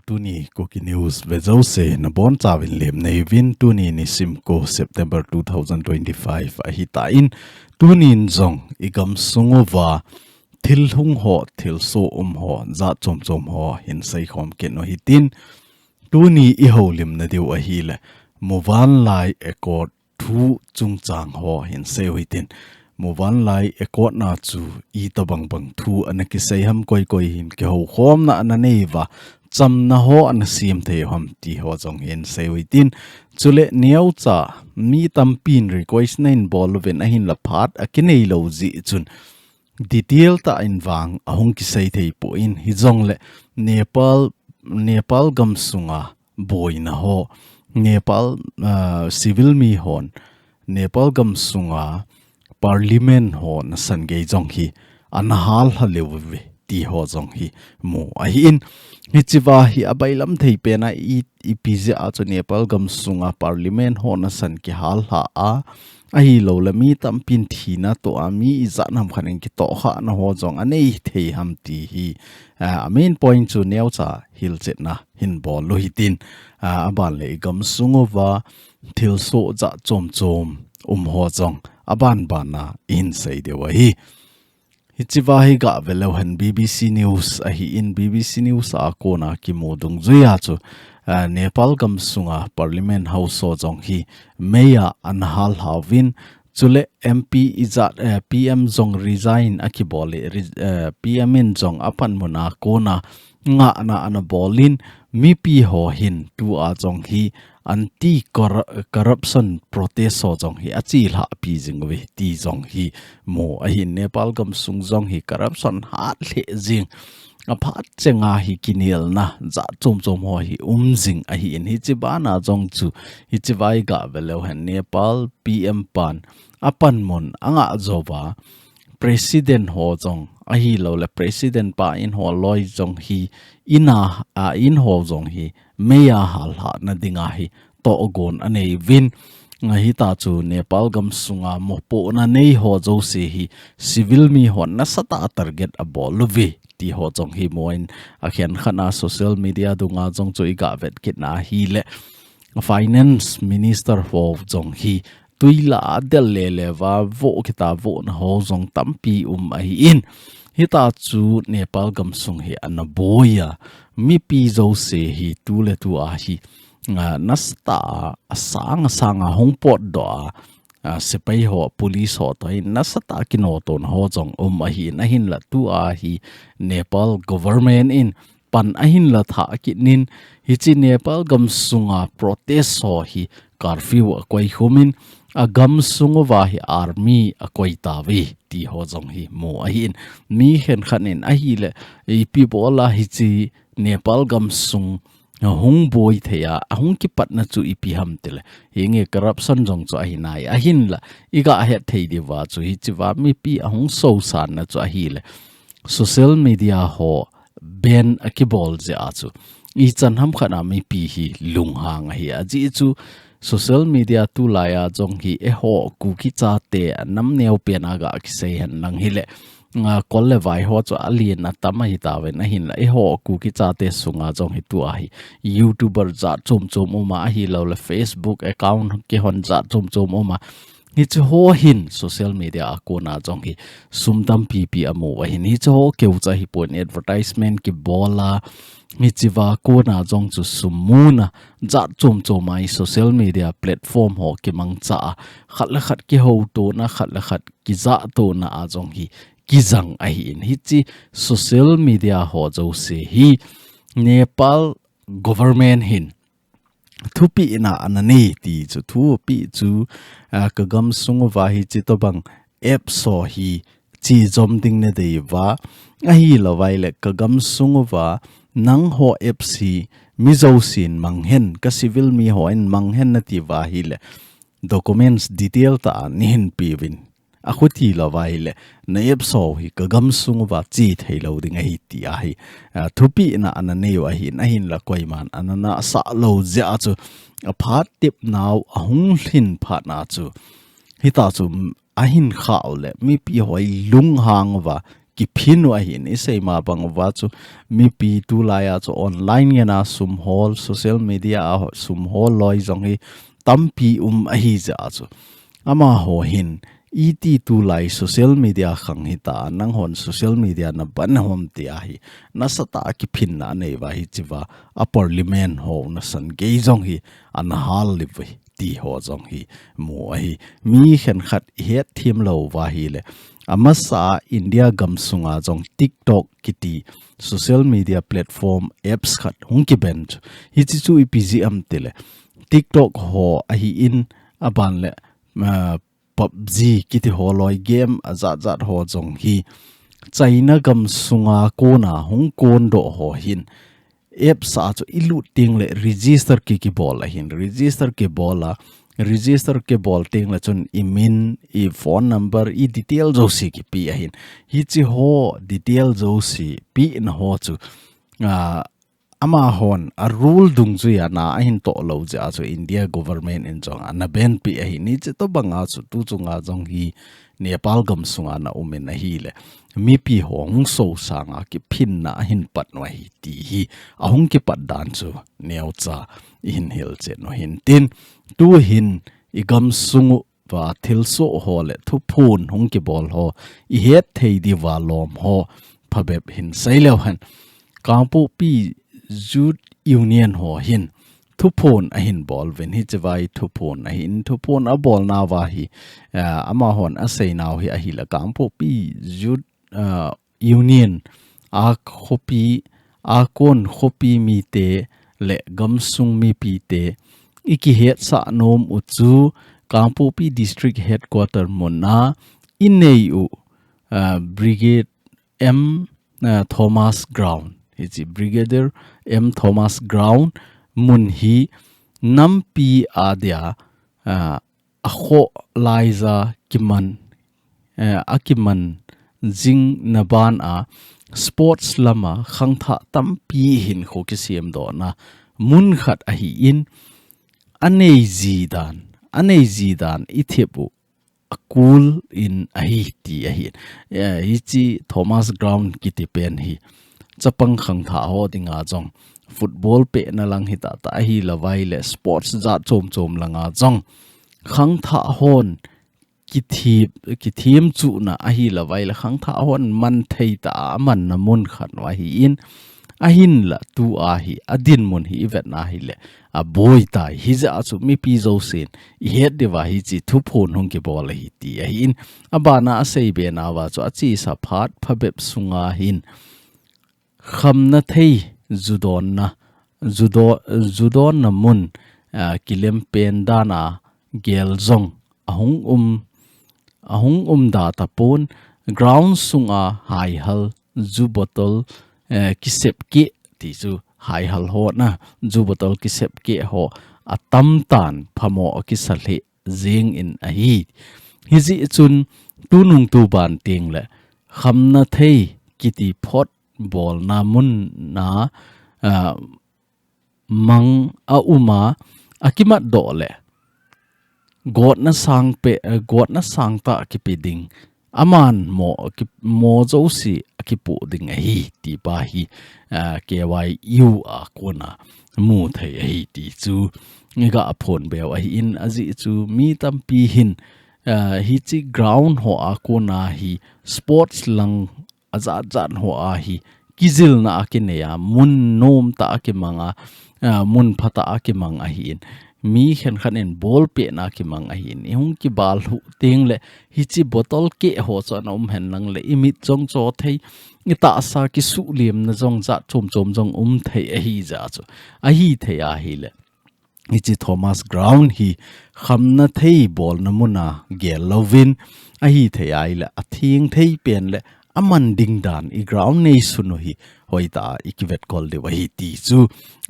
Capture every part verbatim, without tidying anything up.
Tuni Kuki News vejouse nabonchauvin lemna neiyuvin, tuni nisim ko September two thousand twenty-five ahitan, tunin jong igamsung uva thil hung ho, thilsoh um ho, jat chom chom ho hinsei khom kit u hitin, tuni ihoulimna diu ahile Muvanlai Accord thu chungchang ho hinsei u hitin, Muvanlai Accord na chu itobang bang thu ana kisei ham, koi koi hin kihoukhomna ana neiuva, chamna ho ana sem thei u ham ti ho jong hinsei u hitin, chule neocha mi tampin request nahin bol uvin ahinla phat akinei lou jeh chun detail tah in vang ahung kisei thei poi, hijongle Nepal, Nepal gamsunga boina ho, Nepal, ah, civil mi hon Nepal gamsunga parliament ho nasan gei jong hi ana hal lha leuve ti ho jong hi mu ahin, hichea hi abailam thei pena i, ipi jeh a chu Nepal gamsunga parliament ho nasan kihal lha a, ahilouleh mi tampin thina toh a, mi ijat ham khat in kitohkhahna ho jong anei thei ham ti hi, ah, a main point chu neocha hilchetna hin bol u hitin, ah, aban le igamsung uva thilsoh jat chom chom um ho jong aban bana ihin sei diu ahi. Hichea hi gah ve leu hen B B C News ahin, B B C News a kona kimu dungjuia chu, ah, Nepal gamsunga Parliament House ho jong hi meiya ana hal lhauvin, chule M P ijat, eh, P M jong resign akibol e, re-, eh, P M in jong apanmun a kona ngahna ana bolin, mipi ho hin tua jong hi anti corru-, corruption protest ho jong hi achelhah pi jing uve ti jong hi mu ahin, Nepal gamsung jong hi corruption hat lheh jing, aphat chenga hi kinelna jat chom chom ho hi um jing ahin, hiche bana jong chu hichea i gah ve leu hen Nepal P M pan apanmun angah jouva President ho jong ahilouleh President pa in ho loi jong hi, ina, a in ho jong hi meiya hal lhahna dinga hi tohgon anei uvin. Hitachu Nepal gamsunga mopohna nei ho jouse hi civil mi hon nasatah a target abol uve ti ho jong hi mu in, akhenkhat a social media dunga jong chu i gah vet kit na hile Finance Minister ho jong hi tui lah a del lele uva voh kit a, vohna ho jong tampi um ahin. Hitachu Nepal gamsung hi ana boi a, mipi jouse hi tuletu a hi, ah, nasatah a, asang asang a hung potdoh a, ah, sepai ho, police ho toh hi nasatah a kinoto na ho jong um ahin, ahinla tua hi Nepal government in pan ahin la thah kit nin, hiche Nepal gamsunga protest ho hi curfew akoi khum in, agamsung uva hi army akoi tauve ti ho jong hi mu ahin. Mi khenkhat in ahile, ipi bola hiche Nepal gamsung hung boi thei a, ahung kipatna chu ipi ham tile, hinge corruption jong chu ahi nai, ahinla i gah het thei diuva chu hichea mipi ahung sosanna chu ahile, social media ho ban akibol jeh a chu ichan ham khat a mipi hi lunghang ahi, ajeh chu social media tulai a jong hi eiho Kuki chate nam neo pen a gah kisei hen lang hile, ah, kol le vai ho chu alen atam ahi tauvin, ahinla eiho Kuki chate sunga jong hi tua hi YouTuber jat chom chom um a, ahilouleh Facebook account kihon jat chom chom um a, hiche ho hin social media a kona jong hi sum tampi pi amu u ahin, hiche ho keu cha hipon, advertisement kibol a, hichea kona jong chu sum muna jat chom chom a hi social media platform ho kimangcha a, khat le khat kihoutona, khat le khat kijahtona a jong hi kijang ahin, hiche social media ho jouse hi Nepal government hin thupehna ana nei ti chu, thupeh chu, ah, kagamsung uva hiche tobang apps ho hi chejom ding nadei uva, ahilouvai le kagamsung uva nangho apps hi mi jousen mang hen, ka civil mi hon mang hen nati uva hile, documents detail tah a neihin peuvin, akhuti lou uva hile, na apps ho hi kagamsung uva che thei lou ding ahi ti ahi, ah, thupehna ana nei u ahin, ahinla koiman ana nahsah lou jeh a chu, aphat tepnau ahung lhin phat na chu, hitachu ahin khah u le mipi ho lunghang uva kiphin u ahin, isei ma bang uva chu mipi tulai a chu online ngen a sum hol, social media a ho-, sum hol loi jong hi tampi um ahi jeh a chu. Amaho hin, iti tulai social media khang hita, nanghon social media na ban hom ti ahi, nasatah a kiphinna anei uva hichea, a parliament ho nasan gei jong hi, ana hal liu ve ti ho jong hi mu ahi. Mi khenkhat i het thim lou uva ahile, amasa India gamsunga jong TikTok kiti social media platform apps khat hung kiban chu. Hiche chu ipi jeh ham tile, TikTok ho ahin, aban le, ah, PUBG kiti ho loi game ajat jat ho jong hi China gamsunga kona hung kondoh ho hin apps a chu ilut teng le register ki kibol ahin, register kibol a, register kibol teng le chun i min, i phone number, i detail jouse kipe ahin. Hiche ho detail jouse pena ho chu, ah, amahon a rule dungjuia na ahin toh lou jeh a chu India government in jong ana ban peh ahi. Hiche tobanga chu tu chunga jong hi Nepal gamsunga na um in ahile, mipi ho hung sosanga kiphinna ahin pat u ahi ti hi, ahung kipat dan chu neocha ihin hilchen u hintin, tu hin i gamsung u va thilsoh ho le thuphon hung kibol ho i het thei diuva lom ho phabep hin sei leu hen. Kangpokpi Youth Union ho hin thuphon ahin bol uvin, hichea hi thuphon ahin, thuphon abolnauva hi, ah, amahon aseinau hi ahile Kangpokpi Youth, ah, Union a khopi, a kon khopi mite le gamsung mipite i kihetsah nom u chu Kangpokpi District Headquarter muna i nei u, ah, Brigade M, ah, Thomas Ground. Hiche Brigadier M Thomas Ground mun hi nampi a dia, ah, a khoh laija kiman, eh, a kiman jing na ban a sports lama khangthah tampi hinkho kisemdohna mun khat ahin, anei ji dan, anei ji dan i thep u a kul in ahi ti ahi. Eh, hiche Thomas Ground kiti pen hi chapang khangthah ho dinga jong football pehna lang hita ta ahilou vai le sports jat chom chom langa jong khangthah hon kithem, kithem chuhna ahilou vai le khangthah hon man thei ta a manna mun khat u ahin, ahinla tua hi a dinmun hi i vetna hile a boi tai, hijeh a chu mipi jousen i het diuva hiche thuphon hung kibol ahi ti ahin, abana a seibe nauva chu achesa phat phabep sunga hin khamna thei judonna, judo-, judonna mun, ah, kilempen dan a gel jong ahung um, ahung um da tapon, ground sunga haihal ju bottle, eh, kisep keh ti chu haihal ho na, ju bottle kisep keh ho atam tan phamo akisa lheh jing in ahi. Hijeh chun tunung tuban teng le khamna thei kiti phot bolna mun na, ah, mang a um a, akimat doh le gotna sang pe, eh, gotna sang tah kipe ding, aman mo, ki, mo jouse akipoh ding ahi ti pa hi, ah, K Y U a kona mu thei ahi ti chu i ga phonbe u ahin, ajeh chu mi tampi hin, ah, hiche ground ho a kona hi sports lang ajat jat ho a hi kijilna akinei a, mun nom tah a kimang a, ah, mun phatah a kimang ahin, mi khenkhat in ball pehna kimang ahin, i hung kibal lhuh teng le hiche bottle keh ho chu ana um hen lang le i mit jong cho thei, i tahsa kisuhliemna jong jat chom chom jong um thei ahi jeh a chu, ahi thei ahile hiche Thomas Ground hi khamna thei bolna muna gel louvin, ahi thei ahile atheng thei pen le aman ding dan i ground neisun u hi hoitah a i kivetkol diu ahi ti chu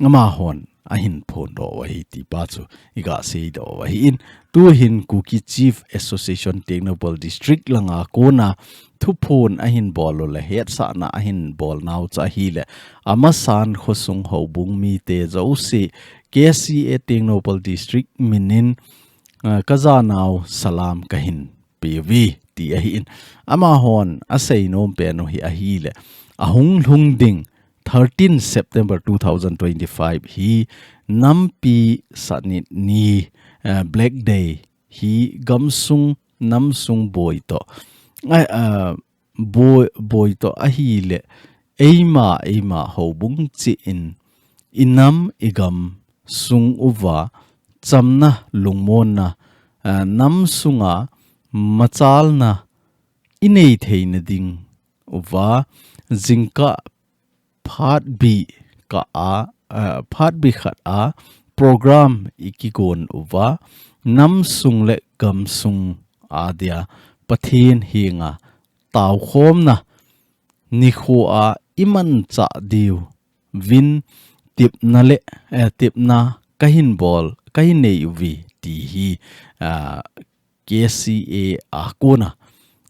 amahon ahin phondoh u ahi ti pa chu i ga seidoh u ahin, tu hin Kuki Chief Association Tengnoupal District langa kona thuphon ahin bol u le hetsahna ahin bolnau chu ahile, amasan khosung houbung mite jouse K C A Tengnoupal District minin, ah, ka janau salam kahin peuve ti ahin. Amahon asei nom pen u hi ahile, ahung lhung ding thirteen September two thousand twenty-five hi nampi sanit ni, eh, Black Day hi gamsung namsung boi to, eh, eh, boi, boi to ahile, eima, eima houbung chih in, inam igam sung uva, chamna lungmonna, eh, nam sunga machalna inei theina ding uva, jingkah phatbi kah a, eh, phatbi khat a program ikigon uva, nam sung le gam sung a dia Pathen henga taokhomna nikho a imanchah diu vin tipna le, eh, tipna kahin bol, kahin nei uve ti hi, ah, K C A a kona,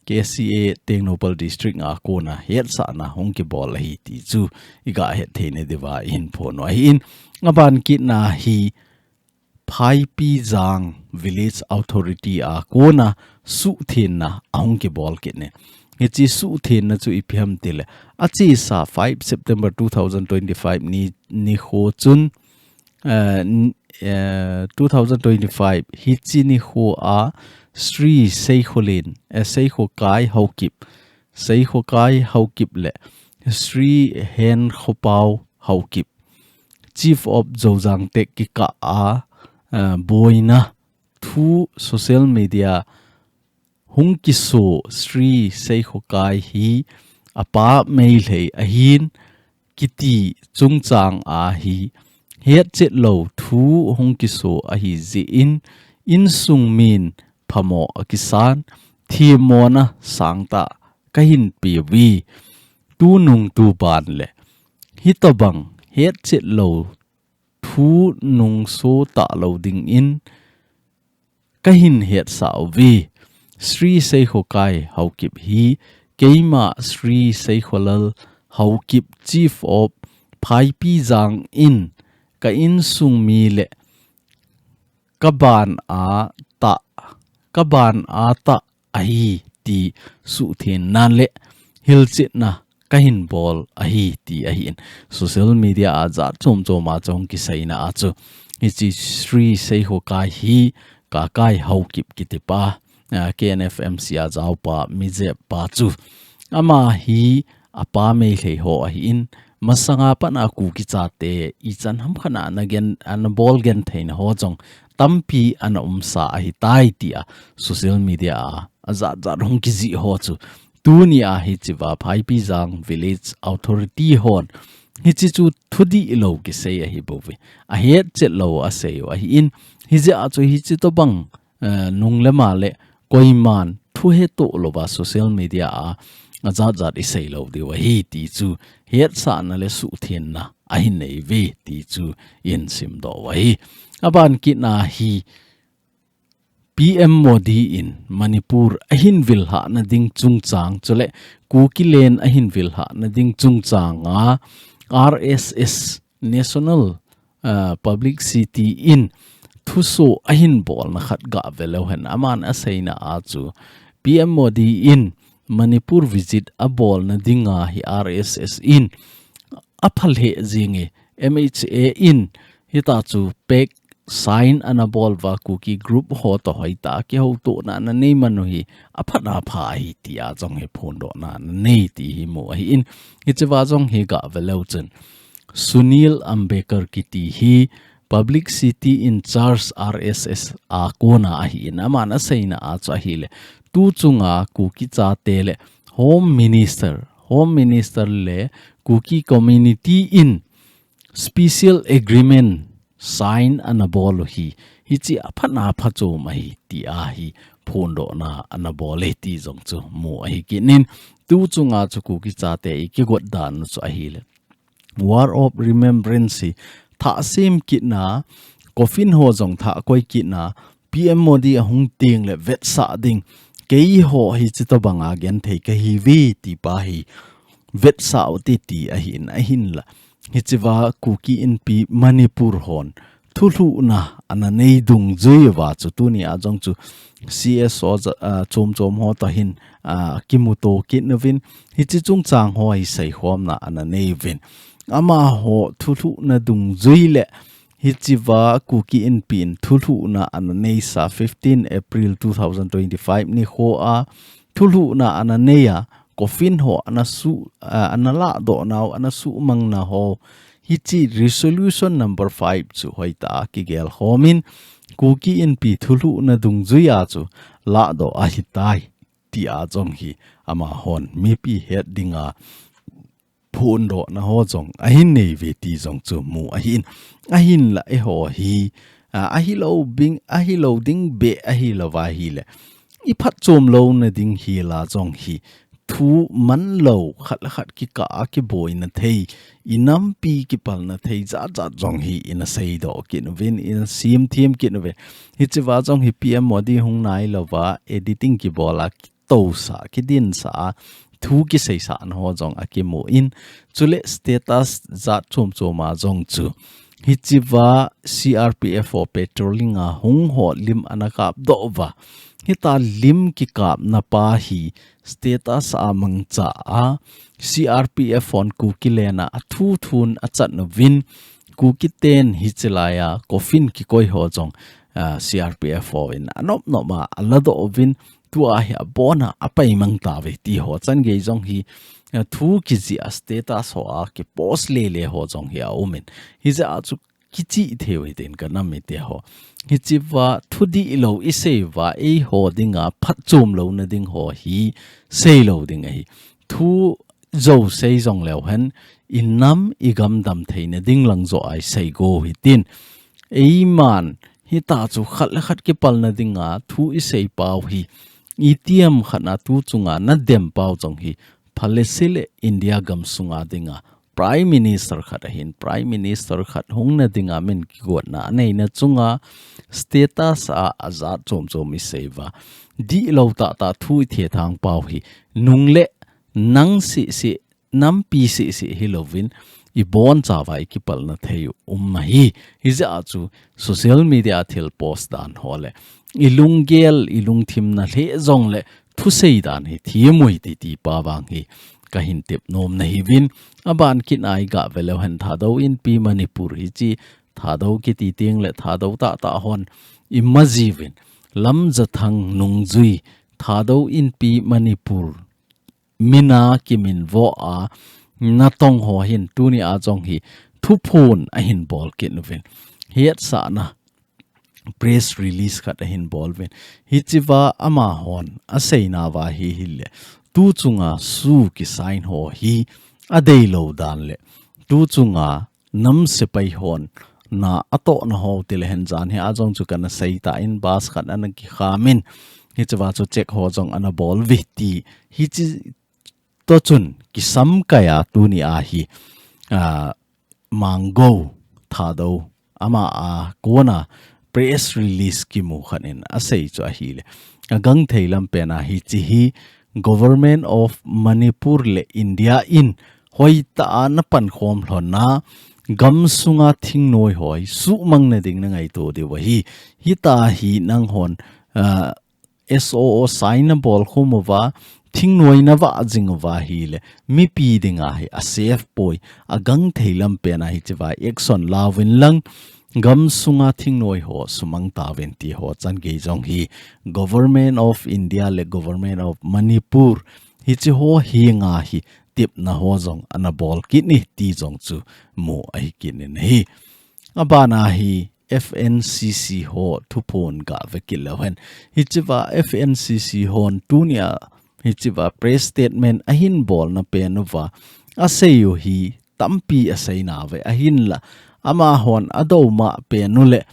K C A Tengnoupal District a kona hetsahna hung kibol ahi ti chu iga het theina diuva ihin phon u ahin. Aban kitna hi Phaipijang Village Authority a kona suhthenna ahung kibol kit ne. Hiche suhthenna chu ipi ham tile, achesa five September two thousand twenty-five ni, nikho chun, eh, n-, eh, two thousand twenty-five hiche nikho a Sri Seikholen, eh, Seikhokai Haokip, Seikhokai Haokip le Sri Henkhopao Haokip, Chief of Zojang Tech kikah a, eh, boina thu social media hung kiso Sri Seikhokai hi apa Meitei ahin, kiti chungchang a hi hetchet lou thu hung kiso ahi jeh in, insung min phamo akisan, themmona sangtah kahin pe uve. Tunung tuban le hitobang hetchet lou thu nungso talou dingin kahin hetsah uve. Sri Seikhokai Haokip hi keima Sri Seikholal Haokip, Chief of Phaipijang in ka insung mi le kaban a tah, kaban a tah ahi ti suhthenna le hilchetna kahin bol ahi ti ahin. Social media a jat chom chom a chu hung kiseina a chu, hiche Sri Seikhokai hi Kakai Haokip kitipa, ah, K N F M C a jaopa, mijep pa chu, ama hi apa Meitei ho ahin, masanga pat a Kuki chate ichan ham khat a ana gen, ana bol gentheina ho jong tampi ana umsa ahitai tia social media a ajat jat hung kijih ho chu, tuni a hichea Phaipijang Village Authority hon hiche chu thudih lou kisei ahi bouve. Ahetchet lou asei u ahin, hijeh a chu hiche tobang, eh, nung le ma le koiman thu hetoh louva social media a ajat jat isei lou diu ahi ti chu hetsahna le suhthenna ahin nei uve ti chu ihin simdoh u ahi. Aban kitna hi P M Modi in Manipur ahin vilhahna ding chungchang chule Kuki Land ahin vilhahna ding chungchang a R S S National, ah, Publicity in thuso ahin bolna khat gah ve leu hen, aman aseina a chu P M Modi in Manipur visit abolna dinga hi R S S in apha lheh jenge, M H A in hita chu pact sign ana bol uva Kuki group ho toh hoitah a kihoutohna ana nei man u hi aphat apha ahi tia jong hi phondohna ana nei ti hi mu ahin, hichea jong hi gah ve leu chun Sunil Ambekar kiti hi Publicity in Charge R S S a kona ahin, aman aseina a chu ahile, tu chunga Kuki chate le Home Minister, Home Minister le Kuki community in special agreement sign ana bol u hi, hiche aphat apha chom ahi tia hi phondohna ana bol e ti jong chu mu ahi kit in, tu chunga chu Kuki chate ikigot dan u chu ahile, Wall of Remembrance hi thah sem kitna, coffin ho jong thah koi kitna, P M Modi ahung teng le vetsah ding, keiho hiche tobanga genthei kahi uve tipa hi vetsah u hite ti ahin, ahinla hichea Kuki Inpi Manipur hon thulhuhna ana nei dungjui uva chu tuni a jong chu C S O ja-, ah, chom chom ho toh hin, ah, kimuto kit nauvin, hiche chungchang ho hi seikhomna ana nei uvin. Amaho thulhuhna dungjui le hichea Kuki Inpi in thulhuhna ana neisa fifteen April two thousand twenty-five nikho a thulhuhna ana neiya, coffin ho ana su-, ah, ana lahdoh nau, ana suhmang nau ho. Hiche resolution number five chu hoitah a kigel khomin, Kuki Inpi thulhuhna dungjuia chu lahdoh ahitai, tia jong hi amahon mipi het dinga phondohna ho jong ahin nei uve ti jong chu mu ahin. Ahinla eiho hi, a, ahilou bing, ahilou ding beh ahilou va ahile, i phatchom louna ding hi la jong hi, thu manlou khat le khat kikah a kiboina thei, i nampi kipalna thei jat jat jong hi ina seidoh kit uvin, ina semthem kit uve. Hichea jong hi P M Modi hung nailouva editing kibola, kitousah, kidinsah a, thu kiseisahna ho jong akimun, chule status jat chom chom a jong chu, hichea C R P F ho patrolling a hung ho lim ana kapdoh uva, hitia lim kikapna pa hi status a mangcha a, C R P F hon Kuki lena athu thun achan uvin, Kuki ten hichelai a coffin kikoi ho jong, ah, C R P F hon anop nop a aladoh uvin, tua hi abona apaimang tauve ti ho changei jong hi, ah, thu kijih a status ho a kipost lele ho jong hi aumin. Hijeh a chu kichih thei u hitin ka nam mite ho. Hichea thudihlou i seiuva eiho dinga phatchom louna ding ho hi seilou ding ahi. Thu jou sei jong leu hen, i nam i gam dam theina ding lang joh a i seigo u hitin. Eiman hitia chu khat le khat kipalna dinga thu i seipau hi, itiham khat a tu chunga nadem pau jong hi, phalese le India gamsunga dinga Prime Minister khat ahin, Prime Minister khat hungna dinga min kigotna aneina chunga status a ajat chom chom i seiuva, dihlou tahtah thu i thethang pau hi, nung le nang seh seh, nampi seh seh hilouvin, i bonchauva i kipalna thei u um ahi. Hijeh a chu social media thil post dan ho le, i lunggel, i lungthim na lheh jong le, thusei dan hi thim u hite ti pa vang hi kahin tep nom nahiuvin, aban kit a i gah ve leu hen Thadou Inpi Manipur hiche, Thadou kiti teng le Thadou tahtah hon imajiuvin, Lamjathang nungjui, Thadou Inpi Manipur mina kiminvo a natong ho hin tuni a jong hi thuphon ahin bol kit uvin. Hetsahna press release khat ahin bol uvin. Hichea amahon aseinauva hi hile, tu chunga SoO kisign ho hi adeilou dan le, tu chunga nam sepai hon na atohna ho tile hen jan hi a jong chu kana seitan bus khat ana kikhamin. Hichea chu check ho jong ana bol uve ti. Hiche toh chun kisam kai a tuni a hi, a, Mango Thadou ama a kona press release kimu khat in asei chu ahile, agangthei lampen a hiche hi Government of Manipur le India in hoitah a napankhom lhon a, gamsunga thingnoi ho hi suhmang nading nangaito diu ahi. Hitia hi nanghon, a, S O O sign nabol khum uva, thingnoi navah jing uva hile, mipi dinga hi asafe poi, agangthei lampen a hichea action lauvin lang, gamsunga thingnoi ho sumang tauvin ti ho changei jong hi, Government of India le Government of Manipur, hiche ho henga hi tepna ho jong ana bol kit e ti jong chu mu ahi kit in ahi. Abana hi F N C C ho thuphon gah ve kit leu hen. Hichea F N C C hon tunia hichea press statement ahin bolna pen uva asei u hi tampi aseinauve ahinla, amahon adouma pen u le,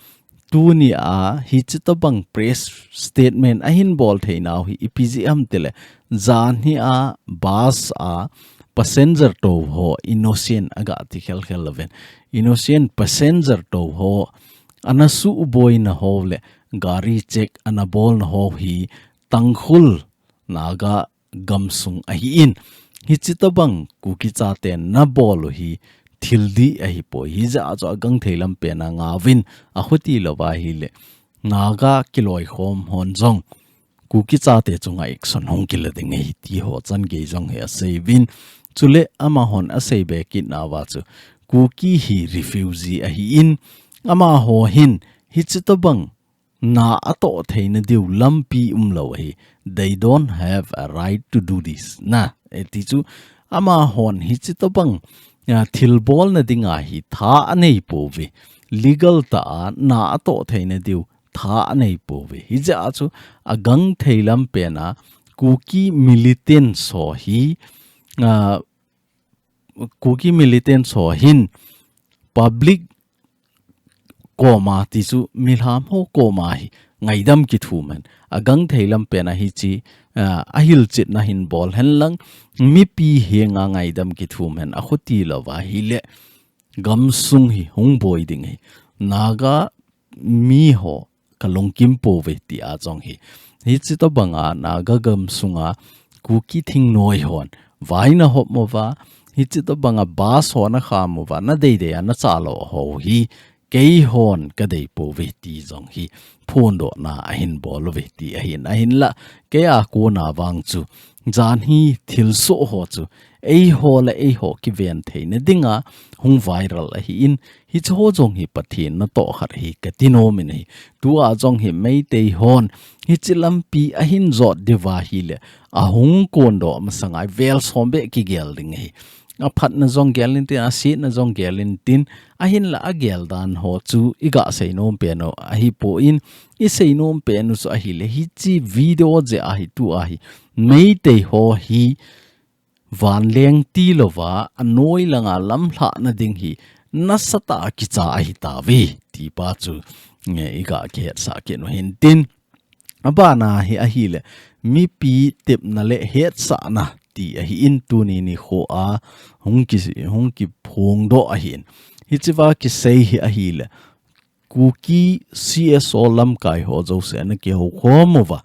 tunia hiche tobang press statement ahin bol theinau hi ipi jeh ham tile, janhi a bus a passenger tou ho innocent agah ti khelkhel uvin. Innocent passenger tou ho ana suhboina ho le gari check ana bolna ho hi Tangkhul Naga gamsung ahin, hiche tobang Kuki chaten nabol u hi thil dih ahipoi. Hijeh a chu agangthei lampen a ngauvin, akhuti louva ahile Naga kiloikhom hon jong Kuki chate chunga action hung kila ding ahi ti ho changei jong hi aseiyuvin. Chule amahon aseibe kit nauva chu Kuki hi refugee ahin, amaho hin hiche tobang na atoh theina diu lampi umlou ahi. They don't have a right to do this. Na, eti chu amahon hiche tobang, ah, thilbolna dinga hi tha aneipouve. Legal tah a na atoh theina diu tha aneipouve. Hijeh a chu agangthei lampen a Kuki militants ho hi, ah, Kuki militants ho hin public koma ti chu milham ho koma hi ngaidam kithum hen. Agangthei lampen a hiche, ah, ahilchetna hin bol henlang, mipi henga ngaidam kithum hen. Akhuti louva ahile gamsung hi hung boi ding ahi. Naga miho kalungkim pouve tia jong hi. Hiche tobanga Naga gamsunga Kuki thingnoi hon vaina hop uva, hiche tobanga bus ho nakham uva, nadeidei a nachalou ho hi keihon kadeipouve ti jong hi phondohna ahin bol uve ti ahin, ahinla kei a kona vang chu janhi thilsoh ho chu eiho le eiho kiven theina dinga hung viral ahin, hiche ho jong hi Pathen natoh khat ahi kati nom in ahi. Tua jong hi Meitei hon hiche lampi ahin jot diuva ahile ahung kondoh masanga vel som beh kigel ding ahi. Aphatna jong gel intin, asetna jong gel intin, ahinla agel dan ho chu iga sei nom pen u ahipoi, isei nom pen u chu ahile hiche video jeh ahi tua hi Meitei ho hi vanleng tilouva anoi langa lamlhahna ding hi nasatah a kicha ahitauve tipa chu, eh, iga kihetsah kit u hintin. Abana hi ahile mipi tepna le hetsahna ti ahin, tuni nikho a hung ki, hung kiphongdoh ahin. Hichea kisei hi ahile Kuki C S O lamkai ho jouse ana kihoukhom uva,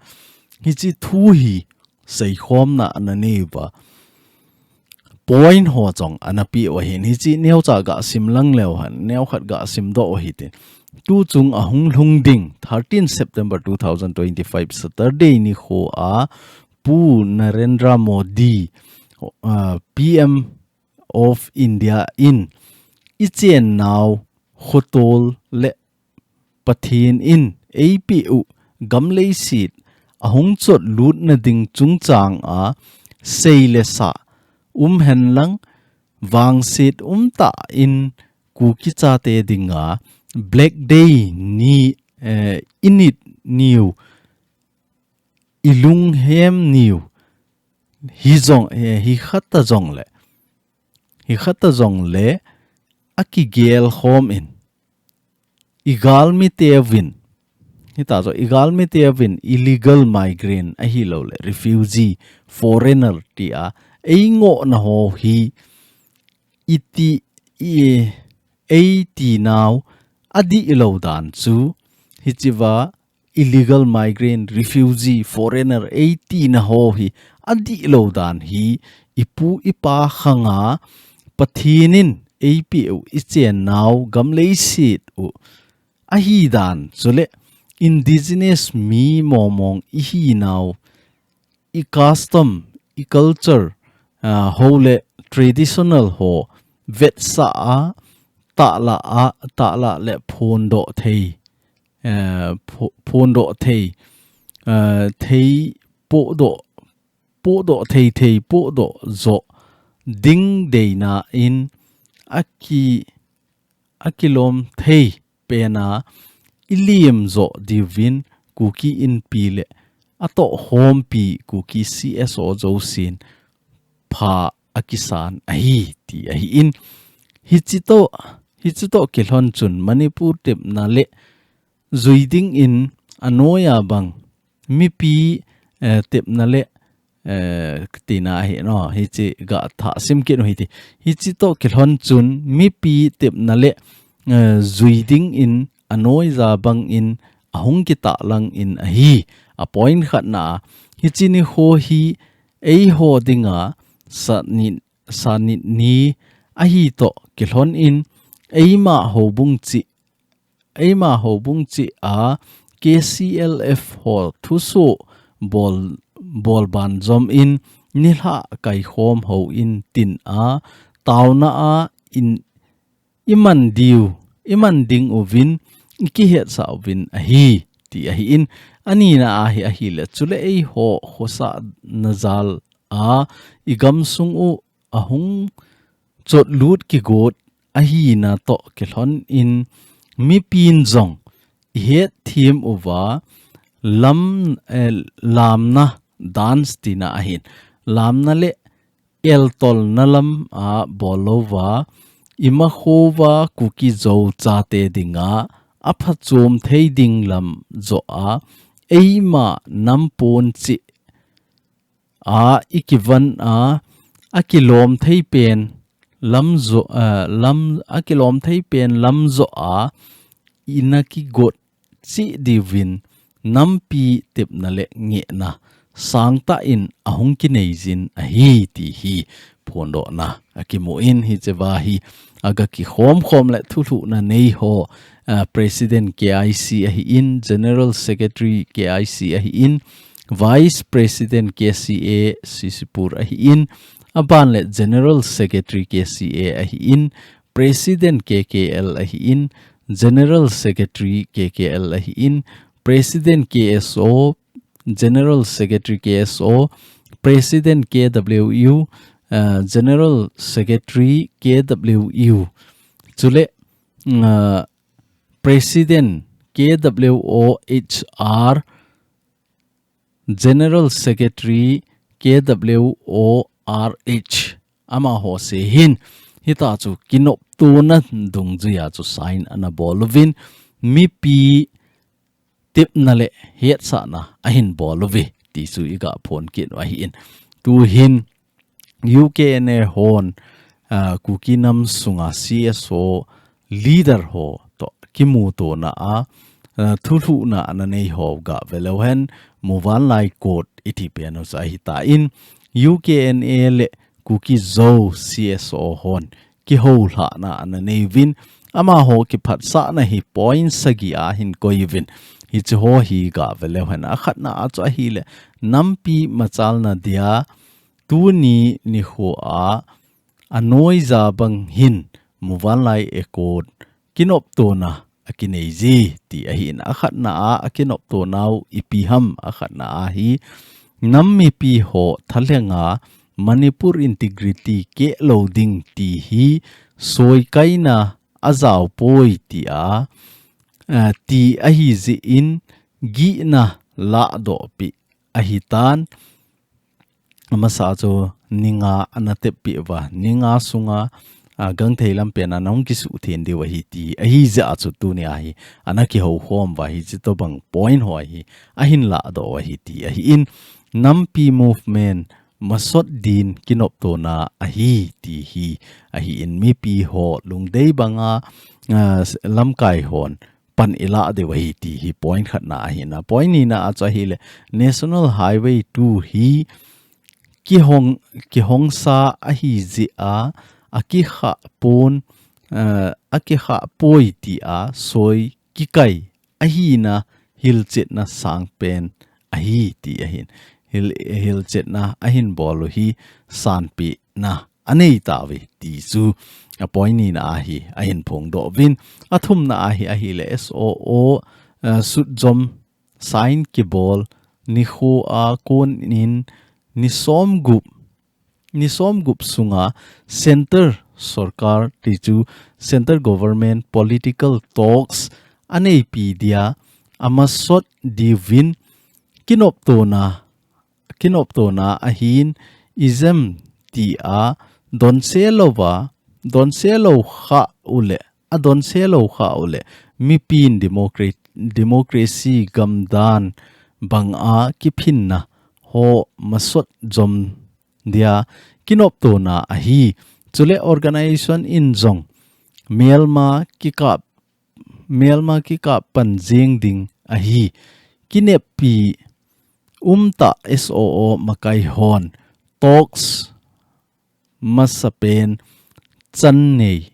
hiche thu hi seikhomna ana nei uva, point ho jong ana peh u ahin. Hiche neocha ga sim lang leu hen, neokhat ga simdoh u hitin. Tuchung ahung lhung ding, thirteen September two thousand twenty-five, Saturday nikho a, Pu Narendra Modi, ah, P M of India in, ichennau khotol le Pathen in eipeh u gamleiset ahung chotlutna ding chungchang a, sei le sa um henlang, vangset umtah in Kuki chate dinga Black Day ni, eh, init niu, ilunghem niu, hijong, eh, hikhat ta jongle, hikhat ta jongle, akigel khom in, igalmiteuvin, hita chu igalmiteuvin illegal migrant ahilouleh refugee, foreigner tia eingohna ho hi iti, i, eitinau adihlou dan chu, hichea illegal migrant, refugee, foreigner eitina ho hi adihlou dan hi, ipu ipa khanga Pathen in eipeh u ichennau gamleiset u ahidan, chule indigenous mi mongmong ihinau, i custom, i culture, ah, ho le traditional ho vetsah a, tahlah a, tahlah le phondoh thei, eh, pho-, phondoh thei, eh, thei pohdoh, pohdoh thei thei pohdoh joh ding deina in aki, akilom thei pena ilem joh diuvin Kuki Inpi le atohkhompi Kuki C S O jousen pha akisan ahi ti ahin, hiche toh, hiche toh kilhon chun Manipur tepna le jui dingin anoiya bang mipi, eh, tepna le, eh, tina ahi no, hiche ga thah sim kit u hiti. Hiche toh kilhon chun mipi tepna le, eh, jui dingin anoiya bangin ahung kitahlang in ahi. A point khatna, hiche nikho hi eiho dinga sanit, sanit ni ahi toh kilhon in, eima houbung chih, eima houbung chih a K C L F ho thusoh bol, bol ban jom in, nilhah kaikhom hou in tin a, taona a in iman diu, iman ding uvin, ikihetsah uvin ahi, ti ahi in, anina ahi ahile, chule eiho khosahna jal a, igamsung u ahung chotlut kigot ahina toh kilhon in, mipin jong ihet thim uva, lam, eh, lamna dance tina ahin. Lamna le eltolna lam a bol louva, imakhouva Kuki Zo chate dinga aphachom thei ding lam joh a, eima nampon chih a ikivan a, akilom thei pen lam joh, eh, lam, akilom thei pen lam joh a, ina kigot chih diuvin nampi tepna le ngehna sangtah in ahung kineijin ahi ti hi phondohna akimu in, hicheva hi aga kikhom khom le thulhuhna nei ho, ah, President K I C ahi in, General Secretary K I C ahi in, Vice President K C A Sisipur ahi in, aban le General Secretary K C A ahi in, President K K L ahi in, General Secretary K K L ahi in, President K S O, General Secretary K S O, President K W U, uh, General Secretary K W U. Chule, uh, President K W O H R, General Secretary K W O R H, amaho se hin, hita chu kinoptona dungjuia chu sign ana bol uvin, mipi tepna le hetsahna ahin bol uve ti chu iga phon kit u ahi in. Tu hin U K N A hon, ah, Kuki nam sunga C S O leader ho toh kimutona a, ah, thulhuhna ana nei ho ga veleu hen, muvanlai kot iti pen u chu ahi ta in, U K N A le Kuki Zo C S O hon kihoulhahna ana nei uvin, amaho kiphatsahna hi point sagi a hin koi uvin. Hichi ho hi ga veleu hen, akhatna a chu ahile, nampi machalna dia tuni nikho a anoija bang hin muvanlai ekot kinoptona akinei ji ti ahi in, akhatna a akinoptonau ipi ham, akhatna a hi nam mipi ho thalhenga Manipur integrity kehlou ding ti hi soikaina ajao poi ti a, eh, ti ahi jeh in gihna lahdoh pi ahi tan. Amasa chu ni nga ana tep pi uva, ni nga sunga, a, gangthei lam pen ana hung kisuh then diu ahi ti ahi jeh a chu tuni a hi ana kihou khom uva, hichi tobang point ho hi ahin lahdoh u ahi ti ahi in, nampi movement masot din kinoptona ahi ti hi ahi in, mipi ho lungdei banga, a, lamkai hon pan ilah diu ahi ti hi point khatna ahi na. Point nina a chu ahile, National Highway two hi kihong, kihongsa ahi jeh a, akikhah pon, eh, akikhah poi ti a soi kikai ahina hilchetna sangpen ahi ti ahin. Hil, hilchetna ahin bol u hi sanpina anei tauve ti chu a point nina a hi ahin phongdoh uvin. Athumna a hi ahile S O O, eh, sutjom sign kibol nikho a kon in ni somgup, ni somgup sunga center sorkar ti chu center government political talks aneipi dia amasot diuvin kinoptona kinoptona ahin, ism ti a donse louva, donse lou kha u le, adonse lou kha u le, mipin democra-, democracy gamdan banga kiphinna ho masot jom dia kinoptona ahi. Chule organization in jong melma kikap, melma kikap pan jeng ding ahi. Kineppi umtah S O O makai hon talks masapen chan nei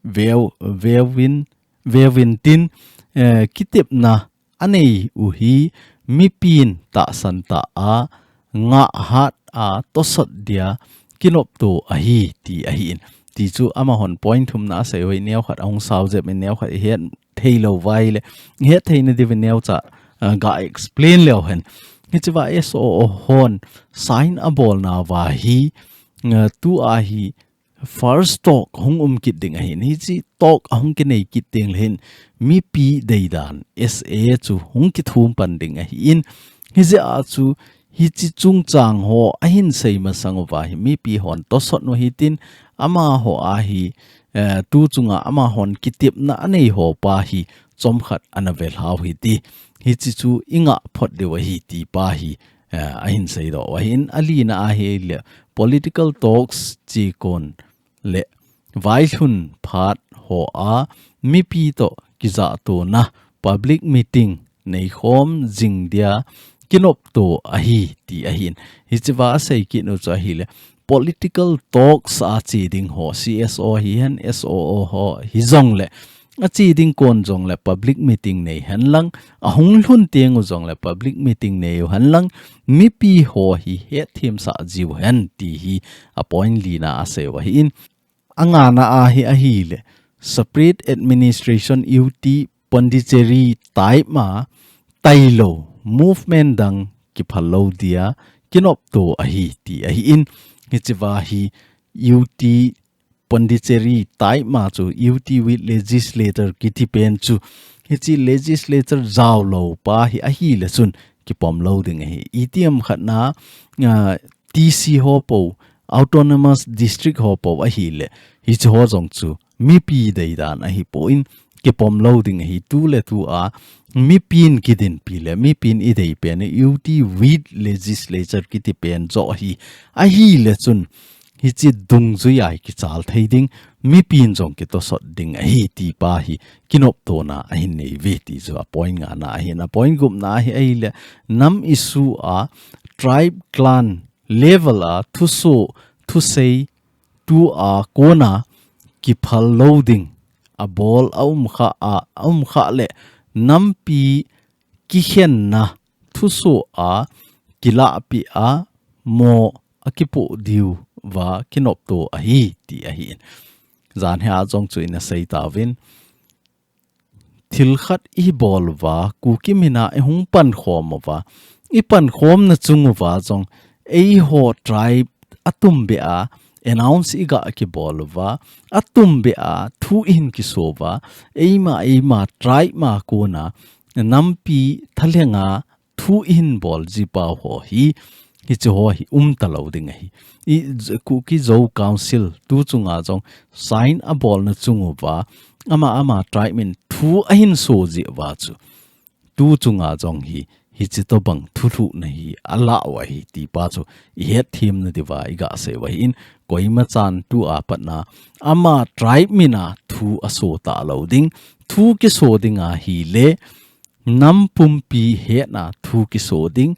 veu, veuvin, veuvin tin, eh, kitepna anei u hi mipin tahsan tah a ngah hat a tosot dia kinopto ahi ti ahi in. Ti chu amahon point thumna asei u hi neokhat ahung sao jep in neokhat ihet thei lou vai le, ihet theina diuvin neocha, ah, ga explain leu hen. Hichea S O O hon sign abolna uva hi, ah, tua hi first talk hung um kit ding ahi in. Hiche talk ahung kinei kit ding le hin mipi deidan S A chu hung kithum pan ding ahi in. Hijeh a chu hiche chungchang ho ahin sei masang uva hi mipi hon tosot u hitin amaho a hi, eh, tu chunga amahon kitepna anei ho pa hi chomkhat ana ve lhau hiti. Hiche chu ingah phot diu ahi ti pa hi, eh, ahin seidoh u ahi in. Alina ahi le political talks chekon le vailhun phat ho a mipi toh kijatona public meeting neikhom jing dia kinopto ahi ti ahi in. Hichea asei kit u chu ahi le political talks a che ding ho C S O hihen S O O ho hijong le ache ding kon jong le public meeting nei hen lang, ahung lhun teng u jong le public meeting nei u hen lang, mipi ho hi hetthem sah jiu hen ti hi a point lina asei u ahi in. Angana ahi ahi le separate administration U T Pondicherry type ma tailou movement dang kiphal lou dia kinopto ahi ti ahi in. Hichea hi U T Pondicherry type ma chu U T with legislator kiti pen chu hiche legislator jao lou pa hi ahi le chun kipom lou ding ahi. Itiham khat na, ah, T C ho po, autonomous district ho po ahi le hiche ho jong chu mipi deidan ahi pon kipom lou ding ahi. Tu le tu a mipin kidinpi le mipin idei pen U T with legislature kiti pen joh ahi. Ahi le chun hiche dungjui a hi kichal thei ding, mipin jong kitosot ding ahi ti pa hi kinoptona ahin nei uve ti chu a point ngana ahin. A point gupna ahi, ahi le nam issue a tribe clan level a thuso, thusei tua kona kiphal lou ding a bol a um kha a, a um kha le nampi kikhenna thuso a kilahpi a mo a kipoh diu va kinopto ahi ti ahi in. Jan hi a jong chu ina sei tauvin. Thil khat i bol uva, Kuki mina i hung pankhom uva, i pankhomna chung uva jong, eiho tribe a tumbe a, announce i ga kibol uva, a tumbe a, thu i hin kiso uva, eima, eima, tribe ma kona, nampi thalenga, thu i hin bol ji pau ho hi, hiche ho hi um talou ding ahi. I Kuki Zo Council tu chunga jong sign a bolna chung uva, ama ama tribe min thu a hin so ji uva chu. Tu chunga jong hi, hiche tobang thulhuhna hi a la u ahi ti pa chu i hetthem na diuva i ga sei u ahi in, koima chan tua patna ama tribe mina thu a so talou ding, thu kiso ding ahi le, nam pumpi hetna thu kiso ding,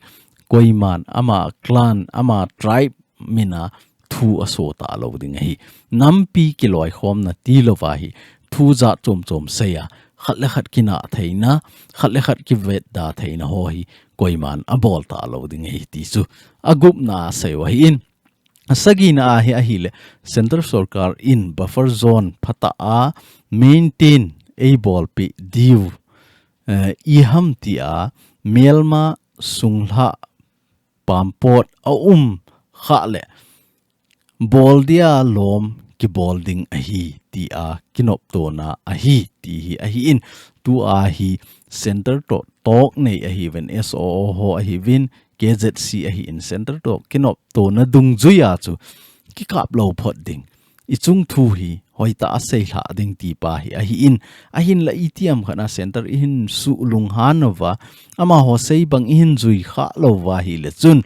koiman ama clan, ama tribe mina thu a so talou ding ahi. Nampi kiloikhomna tilou va hi thu jat chom chom sei a, khat le khat kinah theina, khat le khat kivetda theina ho hi koiman a bol talou ding ahi ti chu a gupna a sei u ahi in. A sagina ahi, ahi le, Central Sorkar in buffer zone phatah a maintain ei bolpi diu, eh, iham tia, melma sunglha pampot a um kha le, bol dia lom kibol ding ahi tia kinoptona ahi ti hi ahi in. Tua hi Central toh talk nei ahi uvin, S O O ho ahi uvin, K Z C ahi in, Central toh kinoptona dungjuia chu kikap lou phot ding. I chung thu hi hoitah a seilha ding ti pa hi ahi in, ahin la itiham khat na Central i hin su lunghan uva, amaho sei bang i hin jui kha lou va hi le chun,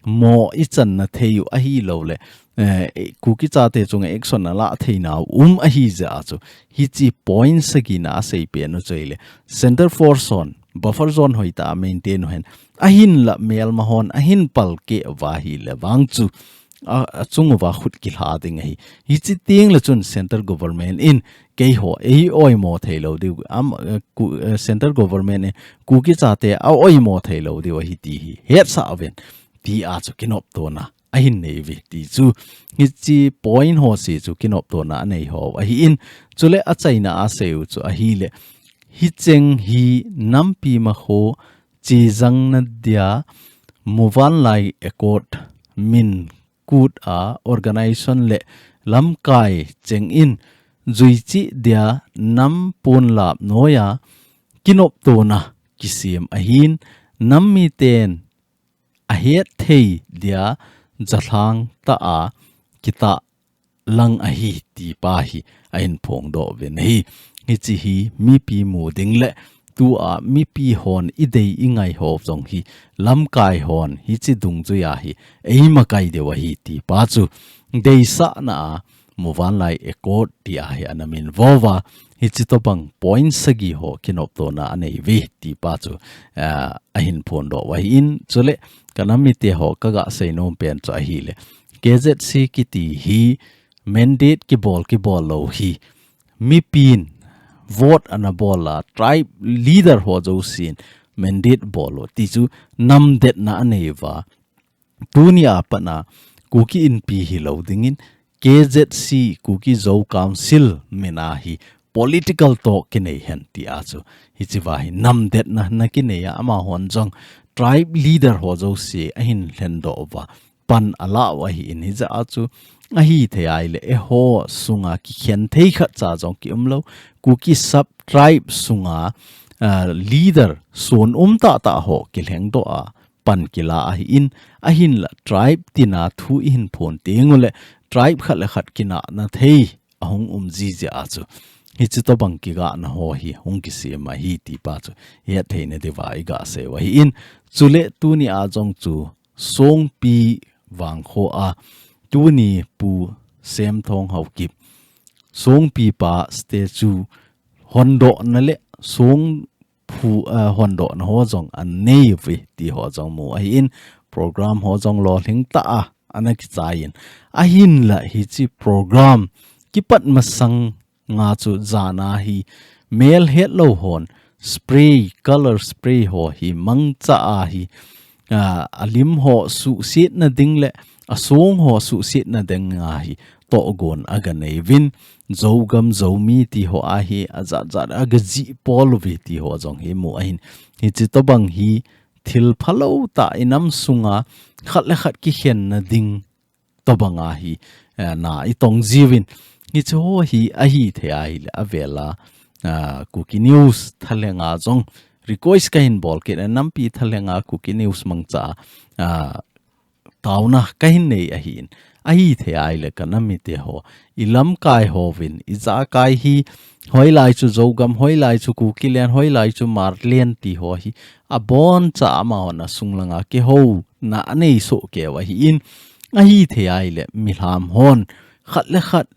mo i channa thei u ahi lou le, eh, Kuki chate chunga action a la theina um ahi jeh a chu, hiche point sagina a sei pen u chu ahi le, Central Force hon buffer zone hoitah a maintain u hen, ahin la melma hon ahin palkeh uva hi le vang chu, a, achung uva khut kilha ding ahi. Hichi teng le chun central government in keiho ei oimo thei lou diu, am, eh, ku, eh, central government in Kuki chate a oimo thei lou diu ahi ti hi hetsah uvin, ti a chu kinoptona ahin nei uve ti chu, hichi point ho si chu kinoptona anei ho ahi in, chule achaina a sei u chu ahile, hicheng hi nampi ma ho chijang na dia Muvanlai Accord min kut a organization le lamkai cheng in juichi dia nam pon lap noia kinoptona kisem ahin, nam miten ahet thei dia jathang ta a kita lang ahi ti pa hi ahin phongdoh uvin ahi. Hichi hi mipi mu ding le tua mipi hon idei ingai ho jong hi lamkai hon hichi dungjui a hi eima kai deu ahi ti pa chu deisahna a Muvanlai Accord ti a hi ana min vova. Hichi tobang point sagi ho kinoptona anei uve ti pa chu, ah, ahin phongdoh u ahi in, chule ka nam mite ho ka ga sei nom pen chu ahile, K Z C kiti hi mandate kibol kibol lou hi mipin vote ana bol a, tribe leader ho jousen mandate bol u ti chu namdetna anei uva. Tuni a pat a Kuki Inpi hilou dingin K Z C, Kuki Zo Council min a hi political talk kinei hen ti a chu, hichi va hi namdetna na kinei a, amahon jong tribe leader ho jouse ahin lhendoh uva pan ala u ahi in, hijeh a chu ahithei ahile eiho sunga kikhen thei khatcha jong kium lou. Kuki sub tribe sunga, ah, leader sun um tahtah ho kilhengdoh a pan kila ahi in, ahinla tribe tina thu ihin phon teng ule tribe khat le khat kinahna thei ahung um jiji a chu, hichi tobang kigahna ho hi hung kisem ahi ti pa chu hetthei na diuva iga sei u ahi in, chule tuni a jong chu Songpi vangkho a tuni Pu Semthong Haokip Songpi pa statue hondohna le song phu, ah, hondohna ho jong anei uve ti ho jong mu ahi in, program ho jong lolhing tah a ana kichai in, ahinla hichi program kipat masang nga chu jan a hi mel hetlou hon spray, color spray ho hi mangcha a hi, ah, alim ho suhsetna ding le asong ho suhsetna ding a hi tohgon aga nei uvin, Zogam Zomi ti ho a hi ajat jat aga jih pol uve ti ho jong hi mu ahin. Hichi tobang hi thil phalou tah inam sunga khat le khat kikhenna ding tobang a hi, eh, na itong jiuvin. Hichi ho hi ahithei ahile avel a, ah, Kuki News thalheng a jong request kahin bol kit e, nampi thalheng a Kuki News mangcha a, ah, taona kahin nei ahi in. Ahithei ahile ka nam mite ho, ilamkai hovin, ijakai hi, hoilai chu Zogam, hoilai chu Kukiland, hoilai chu Hmarland ti ho hi aboncha amahon asung langa kihouna anei soh keu ahi in. Ahithei ahile milham hon khat le khat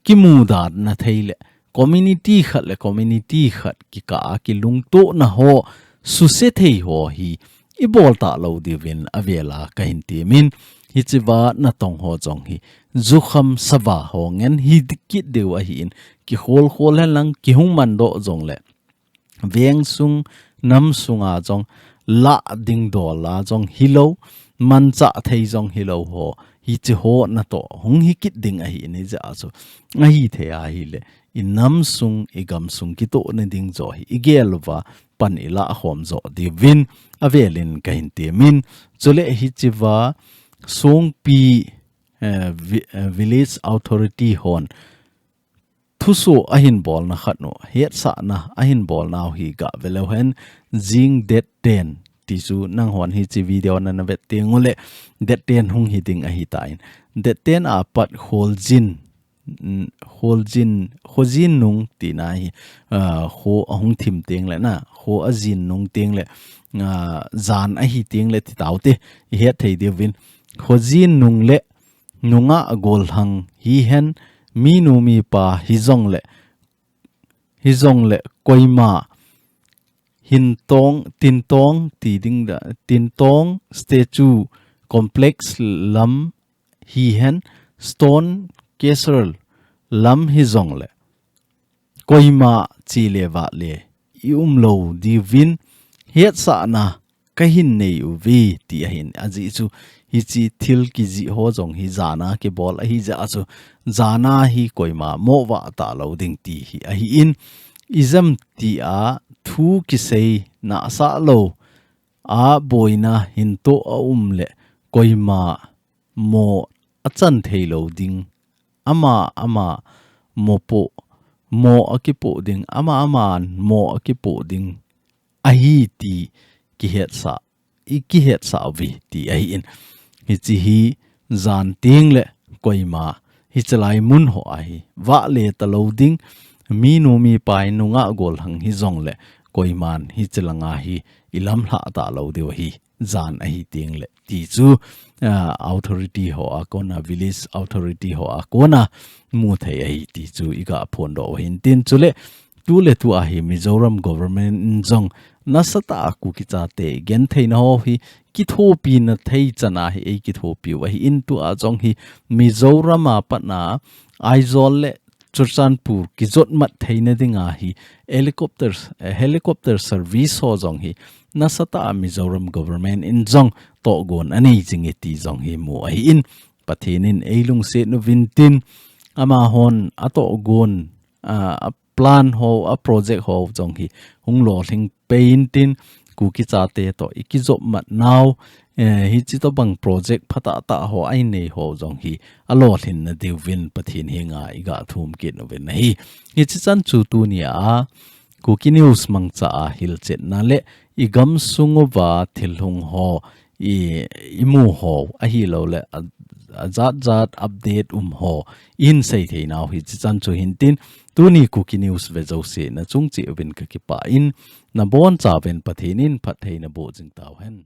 kimudatna thei le community khat le community khat kikah a kilungtohna ho suse thei ho hi ibol talou diuvin avel a kahin temin, hichi va natong ho jong hi jukham sava ho ngen hi kit diu ahi in, kikhol khol hen lang kihung mandoh jong le veng sung, nam sunga jong, lah ding dol a jong hilou, manchah thei jong hilou ho, hichi ho natoh hung hi kit ding ahi in, hijeh a chu ahithei ahile inam sung, igam sung kitohna ding joh hi igel uva pan ilah khom joh diuvin avel in kahin temin, chule hichi va Songpi, eh, vi-, eh, Village Authority hon thusoh ahin bolna khat u, hetsahna ahin bolnau hi gah veleu hen, jing date ten ti chu nanghon hichi video nana vet teng ule date ten hung hi ding ahitan. Date ten a pat Kholjin, mm, Kholjin, Khojin nung tina hi, ah, kho ahung thim teng le na, kho ajin nung teng le, ah, jan ahi teng le ti taute, ihet thei diuvin. Khojin nung le nungah gollhang hihen, minu mipa hijong le, hijong le koima, hintong, tintong ti ding da, tintong statue complex lam hihen stone casserole lam hijongle koima chele vahle i umlou diuvin hetsahna kahin nei uve ti ahin. Ajeh chu hiche thil kijih ho jong hi jana kibol ahijeh a chu jana hi koima mo vah talou ding ti hi ahin. Ijemtia thu kisei nahsah lou a boina hintoh a umle koima mo achan theilou ding. Ama, ama mopoh, mo akipoh ding. Ama, ama moh akipoh ding ahi ti kihetsah, i kihetsah uve ti ahin. Hiche hi jan tengle koima hichelai mun ho ahi vahle talou ding. Minu mipa nungah gollhang hijongle koiman hiche langa hi ilamlhah talou diu ahi. Jan ahi tengle ti chu authority ho a kona, village authority ho a kona muthei ahi ti chu iga phondoh uhin tin. Chule tuletu ahi Mizoram government in jong nasatah a Kuki chate gentheina ho hi kithopina thei chana hi eikithopiu ahin. Tua jong hi Mizoram a patna Aizawl le Churachandpur kijotmat theina dinga hi helicopter service ho jong hi nasatah a Mizoram government in jong tohgon anei jinge ti jong hi mu ahin. Pathen in eilungset uvin tin, amahon atohgon a plan ho, a project ho jong hi hung lolhing pei intin, Kuki chate toh ikijopmat nau hiche tobang project phatah tah ho ainei ho jong hi alolhinna diuvin Pathen henga iga thum kit uvin ahi. Hiche chan chu tunia Kuki News mangcha a hilchetna le igamsung uva thilhung ho, imu ho ahilouleh ajat jat update um ho ihin sei theinau hiche chan chu hintin, tuni Kuki News ve jouse nachung cheh uvin kakipah in, nabonchauvin Pathen in phatthei naboh jing tauhen.